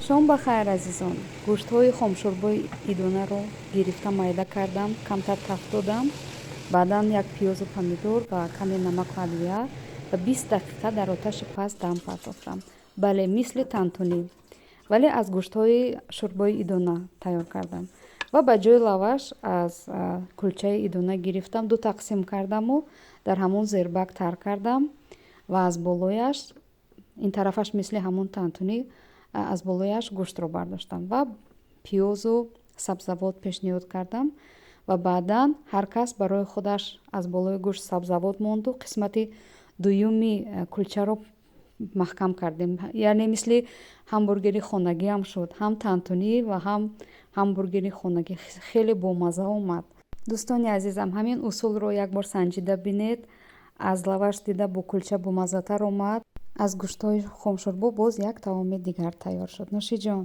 Шом ба хайр, азизон! Гӯштҳои хомшӯрбои идонаро гирифта, майда кардам, камтар тафт додам, баъдан як пиёзу помидор ва каме намаку адвия ва 20 дақиқа дар оташи паст дам партофтам. Бале, мисли тантунӣ, вале аз гӯштҳои шӯрбои идона тайёр кардам ва ба ҷои лаваш аз кулчаи идона гирифтам, ду тақсим кардаму дар ҳамон зербак тар кардам ва аз болояш, ин тарафаш мисли ҳамон тантунӣ, аз болояш гӯштро бардоштам ва пиёзу сабзавот пешниҳод кардам. Ва баъдан ҳар кас барои худаш аз болои гӯшт сабзавот монду қисмати дуюми кулчаро маҳкам кардем. Яъне мисли ҳамбургери хонагиам шуд, ҳам тантунӣ ва ҳам ҳамбургери хонагӣ хеле бомазза омад. Дӯстони азизам, ҳамин усулро як бор санҷида бинед. Аз лаваш дида бо кулча бомаззатар омад. Аз гӯштҳои хомшӯрбо боз як таоми дигар тайёр шуд. Нӯшиҷон.